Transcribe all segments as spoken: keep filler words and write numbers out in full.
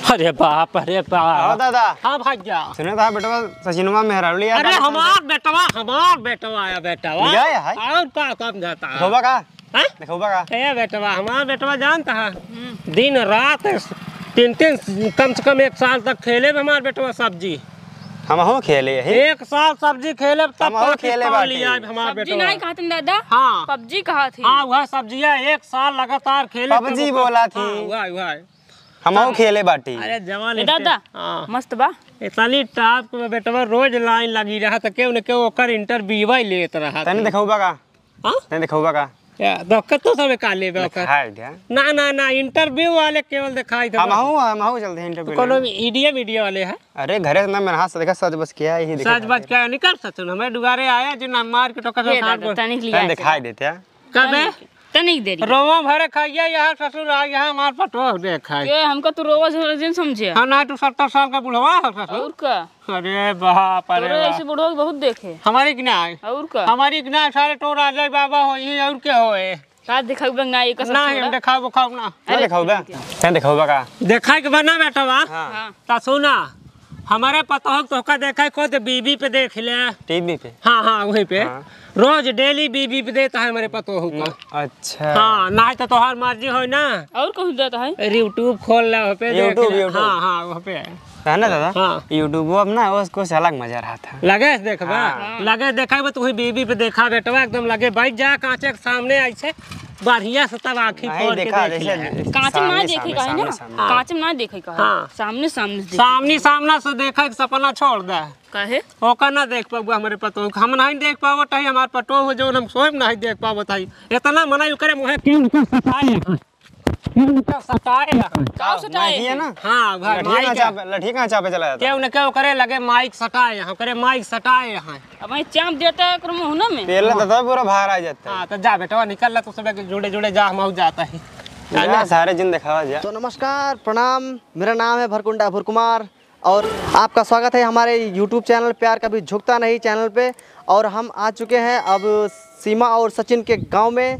अरे बाप, अरे बाप। आओ दादा। हाँ भैया। सुने था बेटवा सचिनवा मेहरारू लिया अरे था। हमार बेटवा, हमार बेटवा आया बेटवा। लिया है? और का काम जाता है? देखउबा का? हाँ? देखउबा का? ए बेटवा, हमार बेटवा जानता है? हम्म। दिन रात तीन तीन, कम से कम एक साल तक खेले भी हमार बेटवा सब्जी। हमहू खेले यही। एक साल सब्जी खेले तब हमहू खेले पाकिस्तान बाटी। लिया हमार सब्जी बेटवा। नहीं खातिन दादा? हाँ। पबजी कहा थी। हाँ, वह सब्जिया एक साल लगातार खेले तब पबजी वो बोला थी। हाँ, वह, वह। हमहू खेले बाटी। अरे जवान ए दादा, हाँ। मस्त बा। इतनी टाप के बेटवा रोज लाइन लगी रहा त केहू न केहू ओकर इंटरव्यूवा ही लेत रहा तनी था। देखउबा का? हाँ? तनी देखउबा का? या, तो कत्तो सबे का लेबे ओकर? दिखाई दे। ना, ना, ना, इंटरव्यू वाले केवल दिखाई दे। हमहू, हमहू चलते हैं तो इंटरव्यू कोनो लेने। ईडीए मीडिया वाले हैं? अरे घरे से ना, मेरे हाथ से देखा, सच बच के है, यही देखा सच बच जाते हैं। क्या निकल सकते हैं? हमें दुआरे आया, जिन हम मार के टोका से ये उठा दादा, बोल। तनिक लिया तनी के। दिखाई देते हैं। कबे? तनिक, तनिक देरी। रोवा भरे खाइए यहाँ ससुर, आ यहाँ हमार पटोह देखाई। ये हमका तू रोवा झोरा जिन समझे। हाँ, ना, तू सत्तर साल का बुढ़वा हो ससुर। और का? अरे बाप रे तोरे बाप। ऐसे बुढ़वा के बहुत देखे। हमारी की ना आए। और का? हमारी की ना आए, सारे तो राजा बाबा हो, ये और क्या होए? का देखाऊ बंग ना, ये कसम ना, छोड़ा। हम देखाऊ, देखाऊ ना। अरे, ना देखाऊ बे? ठीक है। तैं देखाऊ बा का? देखाई के बना बेटा बा। हाँ। हाँ। ता सुना, हमारे पतोह के तोहका देखाई को तो बीबी पे देख ले। टीवी पे? हाँ, हाँ, वहीं पे। हाँ। रोज डेली बीबी पे देता है हमारे पतोह का। अच्छा। हाँ, ना तो तोहार मर्जी होई ना। और कहूँ देता है? अरे YouTube खोल ले, वहाँ पे देख YouTube, ले। YouTube। हाँ, हाँ, वहाँ पे। है ना दादा? हाँ। YouTube अब ना, वो कुछ अलग मजा रहा था। लगे से देखबा? हाँ। लगे से देखबा, तू ही बीबी पे देखा बेटवा, एकदम लगे बैठ जा, कांचे के सामने ऐसे बढ़िया से तब आँखी नहीं फोड़ के देखा, देख जैसे ले। कांचे में ना सामने, देखे सामने, काहे ना? सामने, सामने। हाँ। कांचे में ना देखे काहे? हाँ। सामने, सामने से देखे। सामने, सामने से देखे के सपना छोड़ दे। काहे? ओका ना देख पाबू हमरे पतोह, हम नहीं देख पावत हई, हमार पतोह हो जो हम सोए में नहीं देख पावत हई। इतना मना करे मुहे क्यों उनको सताए हैं? क्यों उनको सताए हैं? का सताए नहीं है हैं? ना? हाँ, भाई, लठिया माइक कहाँ है। चापे, लठिया कहाँ चापे चला जाता क्या है? उनके ओकरे लगे माइक सटाए हैं, ओकरे माइक सटाए हैं। अब वहीं चाप देता है ओकर मुँह में। पेला तो तब पूरा बाहर आ जाता है। हाँ, तो जा बेटवा, निकल ला, तो सब जुड़े जुड़े जा, हम आऊ जाता है। जा, सारे जिन दिखावा जा। तो नमस्कार, प्रणाम, मेरा नाम है भरकुंडा अभुर कुमार। और आपका स्वागत है हमारे YouTube चैनल प्यार कभी झुकता नहीं चैनल पे। और हम आ चुके हैं अब सीमा और सचिन के गांव में,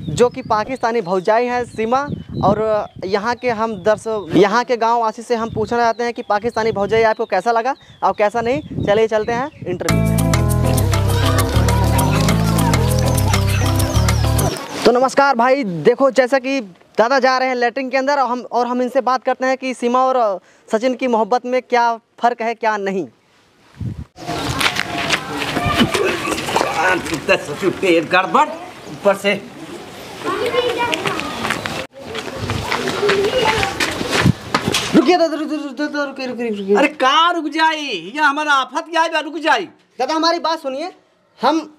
जो कि पाकिस्तानी भौजाई हैं सीमा। और यहाँ के हम दर्श-, यहाँ के गाँव वासी से हम पूछना चाहते हैं कि पाकिस्तानी भौजाई आपको कैसा लगा और कैसा नहीं। चलिए चलते हैं इंटरव्यू। तो नमस्कार भाई, देखो जैसा कि दादा जा रहे हैं लेटरिन के अंदर और हम, और हम इनसे बात करते हैं कि सीमा और सचिन की मोहब्बत में क्या फर्क है, क्या नहीं। इतना ससुर पेट गड़बड़, ऊपर से। रुकिए दादा, रुकिए, रुकिए, रुकिए, रुकिए, रुकिए। अरे का रुक जाई? ये हमारा आफत क्या है, रुक जाई? दादा, हमारी बात सुनिए, हम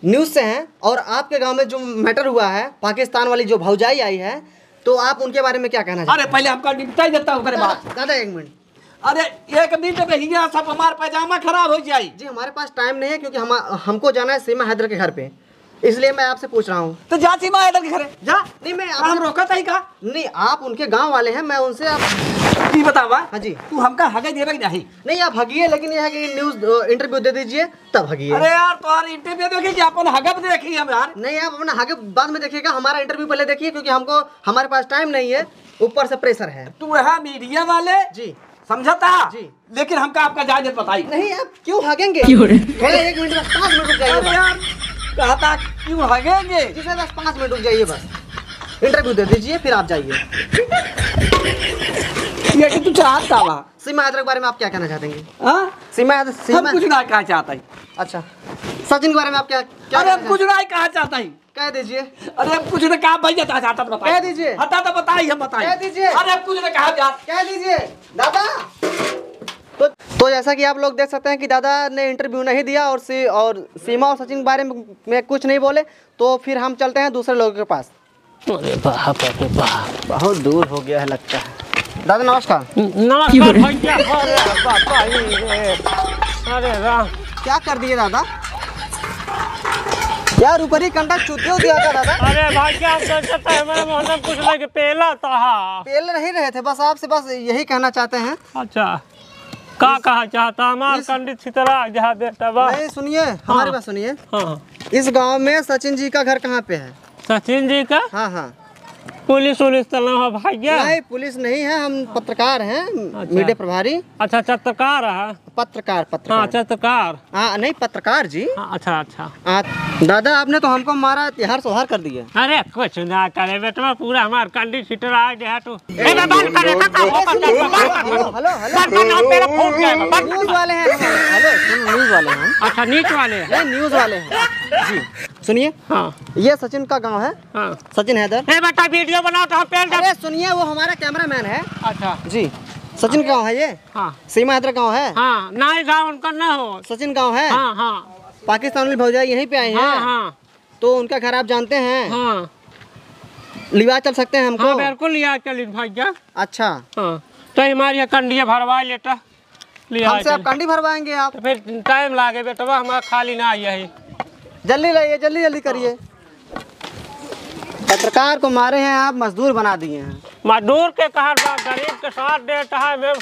न्यूज़ से हैं और आपके गांव में जो मैटर हुआ है, पाकिस्तान वाली जो भौजाई आई है, तो आप उनके बारे में क्या कहना चाहते हैं? अरे, पहले हमका निपटाई देता हूँ, ओकरे बाद। दादा, दादा, एक मिनट। अरे, एक मिनट में हियाँ सब हमार पैजामा खराब हो जाई। जी, हमारे पास टाइम नहीं है, क्योंकि हम, हमको जाना है सीमा हैदर के घर पे, इसलिए मैं आपसे पूछ रहा हूँ। तो जा सीमा हैदर के घरे, जा। नहीं, मैं आप हम रोकत ही का? नहीं, आप उनके गांव वाले हैं, मैं उनसे आप ई बतावा। हाँ जी। तू हमका हगे देबे कि नहीं? नहीं, आप हगिए, लेकिन ये है कि न्यूज़, अ, इंटरव्यू दे दीजिए, तब हगिए। अरे यार, तोहार इंटरव्यू देखी कि अपन हगब देखी हम यार? नहीं, आप अपना हगब बाद में देखिएगा, हमारा इंटरव्यू पहले देखिए, क्योंकि हमको, हमारे पास टाइम नहीं है, ऊपर से प्रेशर है। तू है मीडिया वाले? जी। समझता? जी। लेकिन हमका आपका जायज बताई। नहीं, आप क्यों हगेंगे? क्यों रे? थोड़ा एक मिनट, बस पाँच मिनट रुक जाइए अरे बस। यार, कहता क्यों हगेंगे? जी सर, बस पाँच मिनट रुक जाइए बस। इंटरव्यू दे दीजिए, फिर आप जाइए। ये कि तू चाहत का बा? सीमा हैदर के बारे में आप क्या कहना चाहते हैं? हाँ? सीमा हैदर, हम सीमा कुछ ना कहा चाहता ही। अच्छा, सचिन के बारे में आप क्या, क्या अरे कहना हम कुछ चाहते हैं? ना कहा चाहता ही। कह दीजिए। अरे हम कुछ ना कहा भैया, चाहता तो बताई। कह दीजिए। हटा तो बताई, हम बताई। कह दीजिए। अरे हम कुछ ना कहा यार। कह दीजिए दादा। तो, तो जैसा कि आप लोग देख सकते हैं कि दादा ने इंटरव्यू नहीं दिया और सी-, और सीमा और सचिन के बारे में, में कुछ नहीं बोले, तो फिर हम चलते हैं दूसरे लोगों के पास। अरे बाप रे बाप। बहुत दूर हो गया है लगता है। दादा नमस्कार। नमस्कार भैया। अरे बाप रे। अरे राम। क्या कर दिए दादा? यार ऊपर ही कंडा चूतिया दिया था दादा। अरे भाई क्या हम सोचते हैं, हमारे मोहल्ले में कुछ लोग पेला था। पेल नहीं रहे थे, बस आपसे बस यही कहना चाहते हैं। अच्छा। का कहा चाहता? हमार इस कंडी छितरा जहाँ बेटा बा। नहीं, सुनिए, हमारी हाँ। बात सुनिए। हाँ। इस गांव में सचिन जी का घर कहाँ पे है? सचिन जी का? हाँ, हाँ। पुलिस उलिस तो ना हो भैया? नहीं, पुलिस नहीं है, हम पत्रकार हैं, अच्छा। मीडिया प्रभारी। अच्छा, पत्रकार है। पत्रकार, पत्रकार। हाँ, पत्रकार। हाँ, नहीं, पत्रकार जी। हाँ, अच्छा, अच्छा। हाँ, दादा, आपने तो हमको मारा, तिहार सोहार कर दिया। अरे, कुछ ना करे बेटवा, पूरा हमार कंडी छितरा दे है तू। ए, बे, बंद कर, बंद कर, बंद कर, बंद कर। हेलो, हेलो, हेलो। बंद कर, ना, मेरा फोन जाएगा, बंद कर। न्यूज़ वाले हैं हम। हेलो, सुन, न्यूज़ वाले हैं हम। अच्छा, न्यूज़ वाले हैं। नहीं, न्यूज़ वाले हैं। जी, सुनिए। हाँ। ये सचिन का गांव है। हाँ। सचिन हैदर। ए बेटा, वीडियो बनाओ तो हम पेल अरे सुनिए, वो हमारा कैमरामैन है। अच्छा। जी, सचिन का गांव है ये। हाँ। सीमा हैदर गांव है। हाँ, ना ही गांव उनका ना हो। सचिन गांव है। हाँ, हाँ। पाकिस्तान वाली भौजाई यहीं पे आई है। हाँ, हाँ। तो उनका घर आप जानते हैं? हाँ। लिवा चल सकते हैं हमको? हाँ, बिल्कुल लिवा चलित भैया। अच्छा। हाँ, तो हमारी ये कंडिया भरवा लेता। लिवा हमसे आप चल। कंडी भरवाएंगे आप? तो फिर टाइम लागे बेटवा, हमारा खाली ना आई है। जल्दी लाइए, जल्दी, जल्दी करिए। पत्रकार को मारे हैं आप, मजदूर बना दिए हैं। मजदूर के कहत बा, गरीब के साथ देता है, मैं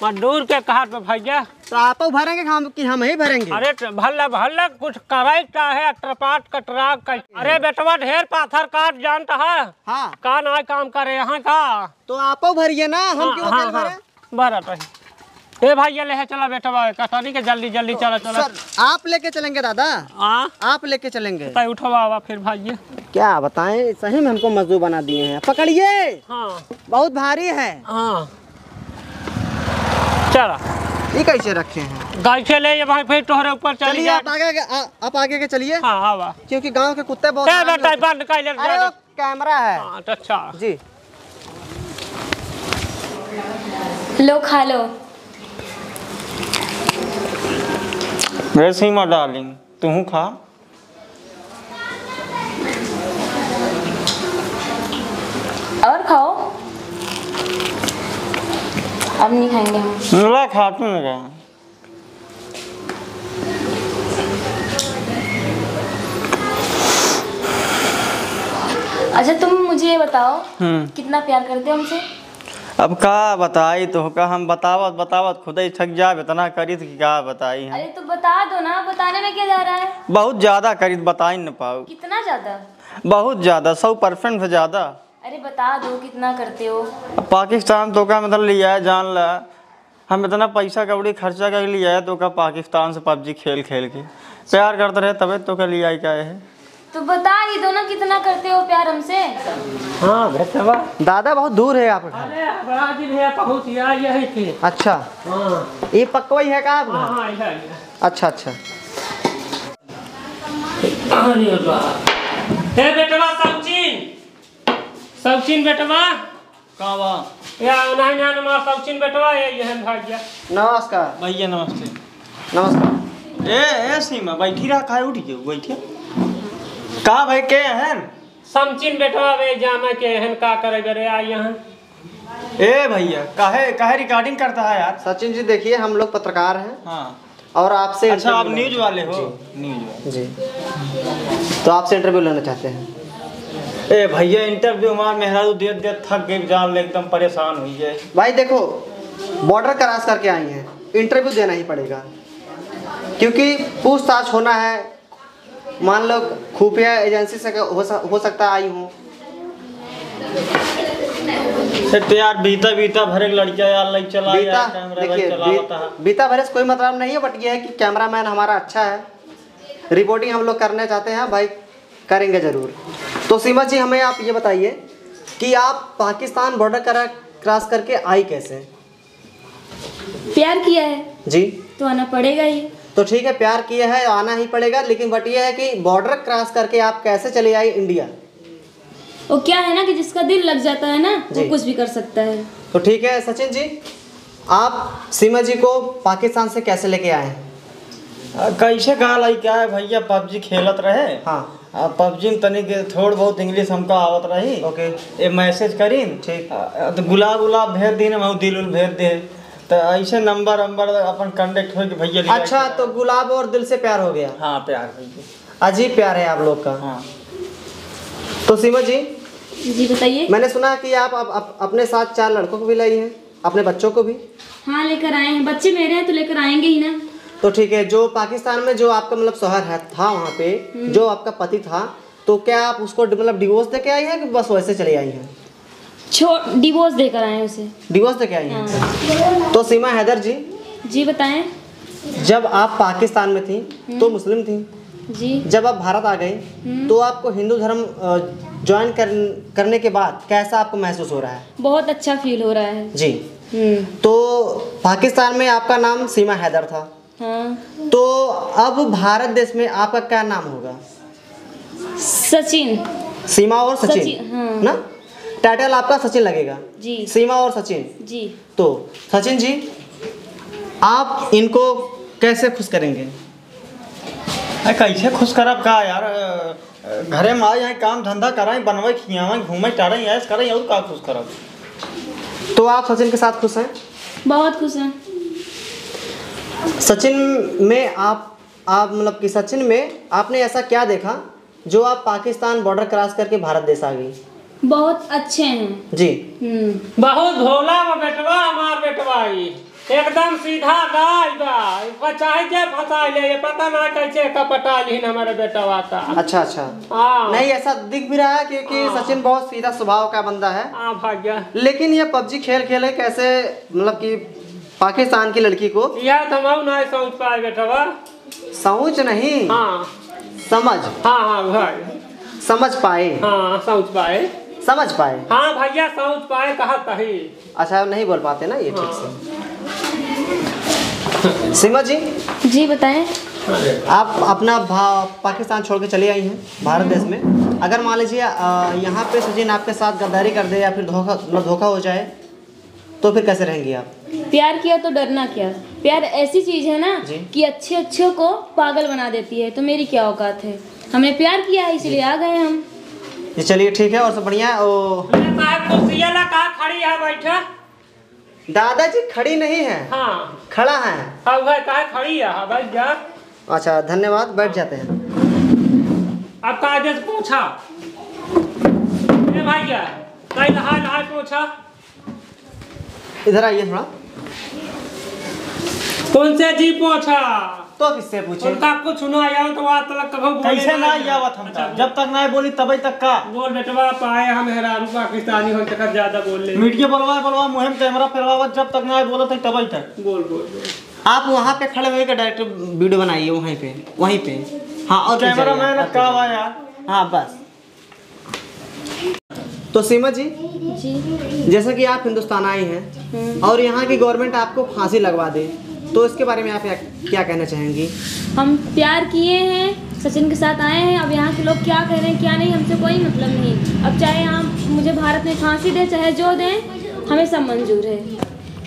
मजदूर के कहत बा भैया। तो आप भरेंगे कि हम, कि हम ही भरेंगे? अरे तो भल्ला, भल्ला कुछ करे का है, अटरपाट कटरा का। अरे बेटवा ढेर पाथर काट जानता है। हाँ। का ना काम करे यहाँ का? तो आप भरिए ना, हम हाँ, क्यों हाँ, तेल हाँ। भरे? भरत है। ए भाई, ये ले है, चला बेटवा, कटनी के जल्दी, जल्दी तो चला, चला। सर, आप लेके चलेंगे दादा? हाँ। आप लेके चलेंगे? तय उठवा आवा फिर भाई ये। क्या बताएं, सही में हमको मजदूर बना दिए हैं। पकड़िए। हाँ। बहुत भारी है। हाँ। चला। ये कैसे रखे हैं? कैसे ले ये भाई, फिर तोहरे ऊपर चली चलिए, जाए। आप आगे के, आ, आप आगे के चलिए। हाँ, आवा। क्योंकि गांव के कुत्ते बहुत ए, खराब बेटा, होते हैं। बंद कर ले, अरे, बंद। वो कैमरा है। हाँ, तो अच्छा। जी। लो, खा लो। रे सीमा डार्लिंग, तू खा। और खाओ। अब नहीं खाएंगे हम। ला खा तू ना। अच्छा, तुम मुझे ये बताओ, हम्म। कितना प्यार करते हो हमसे? अब का बताई तोहका हम, बतावत बतावत खुदे ही थक जाब, इतना करीत कि का बताई हम। अरे तो बता दो ना, बताने में क्या जा रहा है? बहुत ज्यादा करीत, बताई न पाऊ। कितना ज्यादा? बहुत ज्यादा, सौ परसेंट से ज्यादा। अरे बता दो, कितना करते हो? अब पाकिस्तान तोहका मतलब लिया है, जान ला, हम इतना पैसा कौड़ी खर्चा कर लिया है तोहका पाकिस्तान से पबजी खेल खेल के। प्यार करते रहे तबे तोहका लिया है, क्या है? तो बता ही दो ना, कितना करते हो प्यार हमसे? हाँ, भेटवा। दादा, बहुत दूर है आपका घर। अरे, बड़ा दिन है, पहुँच गया, यही थी। अच्छा। हाँ। ये पकवई है का आपका? हाँ, हाँ, इधर, इधर। अच्छा, अच्छा। अरे बाप। ए बेटवा सचिन, सचिन बेटवा। का बा? या नहीं ना, हमार सचिन बेटवा, ये, ये है भाग्या। नमस्कार। भैया नमस्ते। नमस्कार। ए, ए सीमा, बैठी रहा, काहे उठ गयो? बैठिए। का भाई, के हन? समचिन बेटवा बे, जामा के हन, का करे बे रे, आ यहाँ। ए भैया, काहे, काहे रिकॉर्डिंग करता है यार? सचिन जी, देखिए, हम लोग पत्रकार हैं। हाँ। और आपसे अच्छा, आप interview लेना न्यूज़ वाले हो? जी। न्यूज़ वाले। जी। तो आपसे इंटरव्यू लेना चाहते हैं। ए भैया, इंटरव्यू हमार मेहरारू देत देत थक गई, जान ले एकदम परेशान हुई है। भाई देखो, बॉर्डर क्रॉस करके आई हैं, इंटरव्यू देना ही पड़ेगा, क्योंकि पूछताछ होना है। मान लो खुफिया एजेंसी से हो स-, हो सकता आई हूँ। ए, तो यार, बीता, बीता भरे के लड़किया यार, लाइक चला बीता, यार, कैमरा लाइक देखिए, चला बी-, होता है। बीता भरे से कोई मतलब नहीं है, but ये है कि कैमरामैन हमारा अच्छा है, रिपोर्टिंग हम लोग करना चाहते हैं भाई, करेंगे ज़रूर। तो सीमा जी, हमें आप ये बताइए कि आप पाकिस्तान बॉर्डर करा-, क्रॉस करके आई कैसे? प्यार किया है जी। तो आना पड़ेगा ही। तो ठीक है, प्यार किया है, आना ही पड़ेगा, लेकिन but ये है कि बॉर्डर क्रॉस करके आप कैसे चली आई इंडिया? वो क्या है ना कि जिसका दिल लग जाता है ना, वो जी। कुछ भी कर सकता है। तो ठीक है सचिन जी, आप सीमा जी को पाकिस्तान से कैसे लेके आए हैं? आ, कैसे कहा लाई क्या है भैया, पबजी खेलत रहे। हाँ। आ, पबजी में तनिक थोड़ बहुत इंग्लिश हमका आवत रही। ओके। ए मैसेज करीन। ठीक। आ, तो गुलाब उलाब भेज दीन, हम दिल उल भेज दे। तो ऐसे नंबर वंबर अपन कॉन्टेक्ट हो कि भैया लिया अच्छा, के। तो गुलाब और दिल से प्यार हो गया? हाँ, प्यार हो गया। अजीब प्यार है आप लोग का। हाँ। तो सीमा जी, जी बताइए। मैंने सुना कि आप अप-, अप-, अपने साथ चार लड़कों को भी लाई हैं, अपने बच्चों को भी? हाँ, लेकर आए हैं। बच्चे मेरे हैं तो लेकर आएंगे ही ना। तो ठीक है, जो पाकिस्तान में जो आपका मतलब शौहर है, था वहाँ पे, हम्म। जो आपका पति था, तो क्या आप उसको डि-, मतलब डिवोर्स दे के आई हैं कि बस वैसे चली आई हैं? छो-, डिवोर्स देकर आए हैं उसे। डिवोर्स देके आई हैं? हाँ। तो सीमा हैदर जी, जी बताएं। जब आप पाकिस्तान में थी, हम्म। तो मुस्लिम थी। जी। जब आप भारत आ गई, हम्म। तो आपको हिंदू धर्म, अ, ज्वाइन कर-, करने के बाद कैसा आपको महसूस हो रहा है? बहुत अच्छा फील हो रहा है। जी। हम्म। तो पाकिस्तान में आपका नाम सीमा हैदर था। हाँ। तो अब भारत देश में आपका क्या नाम होगा? सचिन। सीमा और सचिन, सचिन, हाँ। ना? टाइटल आपका सचिन लगेगा। जी। सीमा और सचिन। जी। तो सचिन जी, आप इनको कैसे खुश करेंगे? अरे, कैसे खुश करब का यार? अ, घरे में आए, यहाँ काम धंधा कराएं, बनवे, खियावें, घूमे, टहरें, ऐश करें, और का खुश करब? तो आप सचिन के साथ खुश हैं? बहुत खुश हैं। सचिन में आप, आप मतलब कि सचिन में आपने ऐसा क्या देखा जो आप पाकिस्तान बॉर्डर क्रॉस करके भारत देश आ गई? बहुत अच्छे हैं। जी। हम्म। बहुत भोला बा बेटवा, हमार बेटवा ई। एकदम सीधा गाय बा। बचाई के फंसाई ले, ये पता ना कैसे एका पटा लिहिन हमारे बेटवा का। अच्छा, अच्छा। हाँ। नहीं, ऐसा दिख भी रहा है क्योंकि हाँ। सचिन बहुत सीधा स्वभाव का बंदा है। हाँ भैया। लेकिन ये पबजी खेल खेले कैसे, मतलब कि पाकिस्तान की लड़की को। यह तो हम ना समझ पाए बेटवा। समझ नहीं। हाँ। समझ। हाँ, हाँ, भाई। समझ पाए। हाँ, समझ पाए। समझ पाए। हाँ, भैया, समझ पाए, कहा तही। अच्छा, नहीं बोल पाते ना ये ठीक से। हाँ। सीमा जी। जी, बताएं। आप अपना भा-, पाकिस्तान छोड़ के चली आई हैं भारत देश में। अगर मान लीजिए, अ, यहाँ पे सचिन आपके साथ गद्दारी कर दे या फिर धोखा, मतलब धोखा हो जाए, तो फिर कैसे रहेंगी आप? प्यार किया तो डरना क्या? प्यार ऐसी चीज है ना जी। कि अच्छे अच्छों को पागल बना देती है, तो मेरी क्या औकात है? हमने प्यार किया है, इसलिए जी। आ गए हम। जी, चलिए, ठीक है, और सब बढ़िया है। ओ, अरे साहब, कुर्सिया ला कहाँ खड़ी है, बैठा? दादाजी, खड़ी नहीं है। हाँ। खड़ा है। हाँ भाई, कहाँ खड़ी है? हाँ भाई, जा। अच्छा, धन्यवाद, बैठ जाते हैं। अब कायदे से पूछा। ए भाई, क्या? कहीं नहा, नहा पूछा। इधर आइए थोड़ा। कौन से जी पूछा? तो किससे पूछे? उनका कुछ ना आया तो बात लग कभो बोले कैसे ना ना आया। आवत हमका? अच्छा, जब तक ना बोली तबे तक का? बोल बेटवा, पाए हम हेरारू पाकिस्तानी हो तक ज्यादा बोल ले। मीडिया बोलवा, बोलवा, मुहिम कैमरा फेरवावत, जब तक ना बोलत है तबे तक। बोल, बोल, बोल। आप वहाँ पे खड़े होके डायरेक्ट वीडियो बनाइए, वहीं पे, वहीं पे। हाँ, और पीछे कैमरा जाइए, मैन और का पीछे। आवा यार? हाँ, बस। तो सीमा जी, जी। जैसा कि आप हिंदुस्तान आई हैं हम्म। और यहाँ की गवर्नमेंट आपको फांसी लगवा दे, तो इसके बारे में आप क्या, क्या कहना चाहेंगी? हम प्यार किए हैं, सचिन के साथ आए हैं। अब यहाँ के लोग क्या कह रहे हैं, क्या नहीं, हमसे कोई मतलब नहीं। अब चाहे आप मुझे भारत में फांसी दें, चाहे जो दें, हमें सब मंजूर है।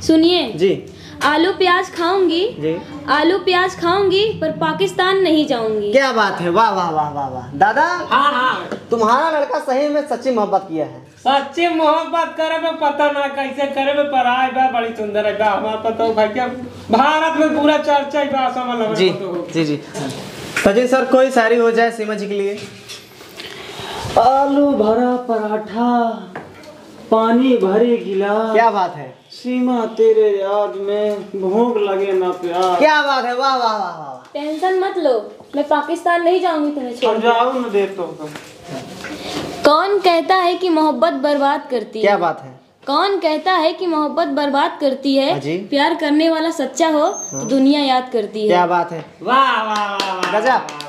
सुनिए, जी। आलू प्याज खाऊंगी, जी। आलू प्याज खाऊंगी, पर पाकिस्तान नहीं जाऊंगी। क्या बात है, वाह, वाह, वाह, वाह, वाह। दादा, हाँ, हाँ। तुम्हारा लड़का सही में सच्ची मोहब्बत किया है। सच्ची मोहब्बत करे में पता ना कैसे करे में पराए बा, बड़ी सुंदर है बा। हमार पतोह भैया भारत में पूरा चर्चा ही बा, समझ लो जी, पतोह। जी, जी। सचिन सर, कोई शायरी हो जाए सीमा जी के लिए। आलू भरा पराठा, पानी भरी गिलास। क्या बात है। सीमा तेरे याद में भूख लगे ना प्यास। क्या बात है, वाह, वाह, वाह, वाह, वाह। टेंशन मत लो, मैं पाकिस्तान नहीं जाऊंगी तुम्हें छोड़ हम के। जाओ न दे तो। कौन कहता है कि मोहब्बत बर्बाद करती क्या है? बात है। कौन कहता है कि मोहब्बत बर्बाद करती है? हाँ जी। प्यार करने वाला सच्चा हो तो हाँ। दुनिया याद करती है। क्या बात है। वाह, वाह, वाह, वाह, गजब। वाह, वाह, वाह।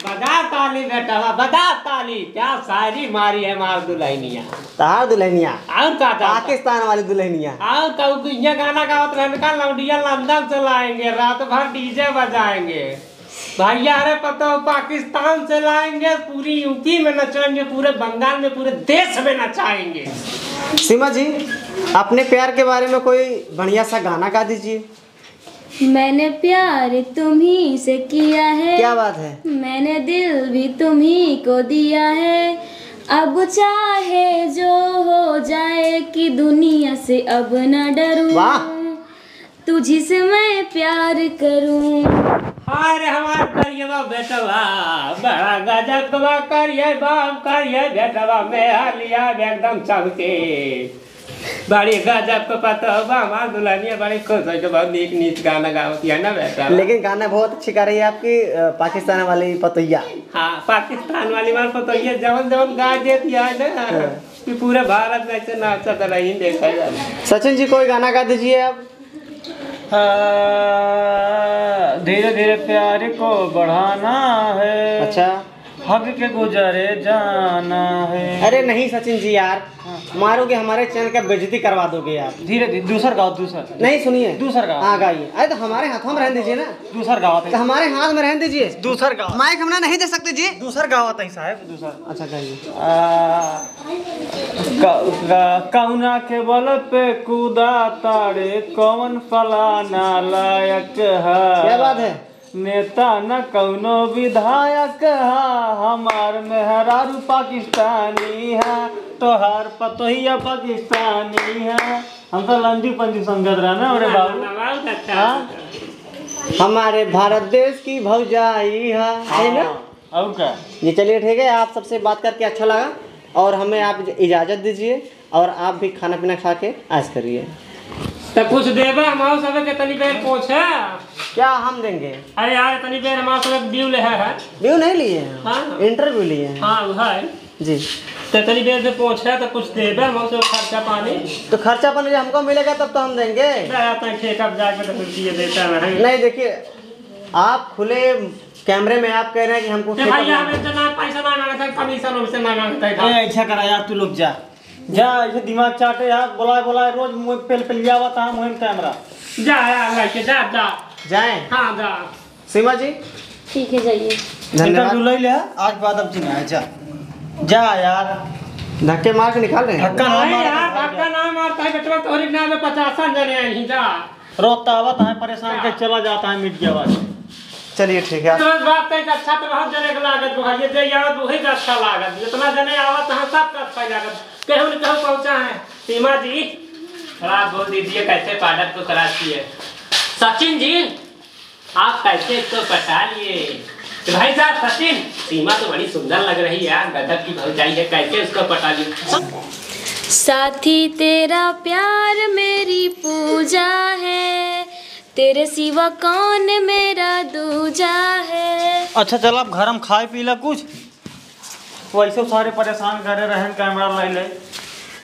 बजा ताली बेटा, वाह, बजा ताली। क्या शायरी मारी है मार दुल्हनिया। तार दुल्हनिया। और का था? पाकिस्तान वाली दुल्हनिया। और का, वो दुनिया गाना गावत रहन का, लौंडिया लंदन से लाएंगे, रात भर डीजे बजाएंगे। भैया, अरे पता हो, पाकिस्तान से लाएंगे, पूरी यूपी में नचाएंगे, पूरे बंगाल में, पूरे देश में नचाएंगे। सीमा जी, अपने प्यार के बारे में कोई बढ़िया सा गाना गा दीजिए। मैंने प्यार तुम्ही से किया है। क्या बात है। मैंने दिल भी तुम्ही को दिया है। अब चाहे जो हो जाए कि दुनिया से अब न डरूं। वाह। तुझी से मैं प्यार करूं। हाय रे हमार करियवा बेटवा, बड़ा गजब बा करिया बाप करिया बेटवा, में हलिया एकदम चमके। बड़ी गजब के पतोह बा हमार दुल्हनिया, बड़ी खुश हो के बहुत नीक नीक गाना गावत है ना बेटा। लेकिन गाना बहुत अच्छी गा रही है आपकी, अ, पाकिस्तान वाली पतोहिया। हाँ, पाकिस्तान वाली हमार पतोहिया जवन जवन गा देती है ना। हाँ। कि पूरा भारत में ऐसे नाचत रही, देखा जाए। सचिन जी, कोई गाना गा दीजिए आप। हाँ, धीरे धीरे प्यार को बढ़ाना है। अच्छा। हग के गुजरे जाना है। अरे नहीं सचिन जी यार, हाँ। मारोगे, हमारे चैनल का बेइज्जती करवा दोगे यार। धीरे धीरे, दूसर गाओ, दूसर। नहीं, सुनिए। दूसर गाओ। हाँ, गाइए। अरे तो हमारे हाथों में रहने दीजिए ना। दूसर गाओ। तो हमारे हाथ में रहने दीजिए। दूसर गाओ। माइक हम ना नहीं दे सकते जी। दूसर गाओ तई साहब, दूसर। अच्छा, गाइए। आ, क-, क-, कौना के बल पे कूदा ताड़े, कौन फलाना लायक है? क्या बात है? नेता न कौनो विधायक है, हमार मेहरारू पाकिस्तानी है, तोहार पतोहिया पाकिस्तानी है। हम तो लंजू पंजू समझत रहे ना, अरे बाबू। हाँ? हमारे भारत देश की भौजाई है, है ना? हाँ, और का? जी, चलिए, ठीक है, आप सबसे बात करके अच्छा लगा और हमें आप इजाज़त दीजिए। और आप भी खाना पीना खा के ऐश करिए। तो कुछ देबे हमारे सब के तनी बेर पूछे। क्या हम देंगे? अरे यार, तनी बेर हमारे सब view ले है, है। View नहीं लिए हैं, हाँ। Interview लिए हैं। हाँ, वो है। जी। तो तनी बेर से पूछे तो कुछ देबे हमारे सब खर्चा पानी। तो खर्चा पानी जब हमको मिलेगा तब तो हम देंगे। अरे यार, तनी ठेका पे जाके तो फिर ये देता है। नहीं, देखिए, आप खुले कैमरे में आप कह रहे हैं कि हमको ए ठेका भैया, पे हम इतना पैसा ना मांगते हैं, commission वमीशन ना मांगते हैं। ए, ऐसा करा यार, तू लोग जा। जा, ऐसे दिमाग चाटे यार, बोलाए, बोलाए, रोज मुँह पेल, पेल आवत है, मुँह में कैमरा। जा यार, लड़के, जा, जा। जाएं? हाँ, जा। सीमा जी? ठीक है, जाइए। धन्यवाद। Interview ले ले, आज के बाद अब जी ना, जा। जा यार। धक्के मार के निकाल रहे हैं। धक्का ना नहीं मार। यार, धक्का ना मारता है, बेटवा, तोहरी नाम में पचासन जने आई, जा। रोता आवत है, परेशान के चला जाता है, मिट गया बात। चलिए, ठीक है। तो बात तो एक अच्छा तो बहुत जने के लागत बा, ये जे आवत वही का अच्छा लागत, जितना जने आवत है, सबका अच्छा लागत। केहू न केहू पहुँचा है। सीमा जी, थोड़ा बोल दीजिए, कैसे पार्लर को कराती है? सचिन जी, आप कैसे इसको पटा लिए? तो भाई साहब, सचिन, सीमा तो बड़ी सुंदर लग रही है यार, गजब की भौजाई है, कैसे उसको पटा लिए? साथी तेरा प्यार मेरी पूजा है, तेरे सिवा कौन मेरा दूजा है। अच्छा, चल, अब घर में खाए पी ला कुछ। वैसे सारे परेशान करे रहन, कैमरा ले ले।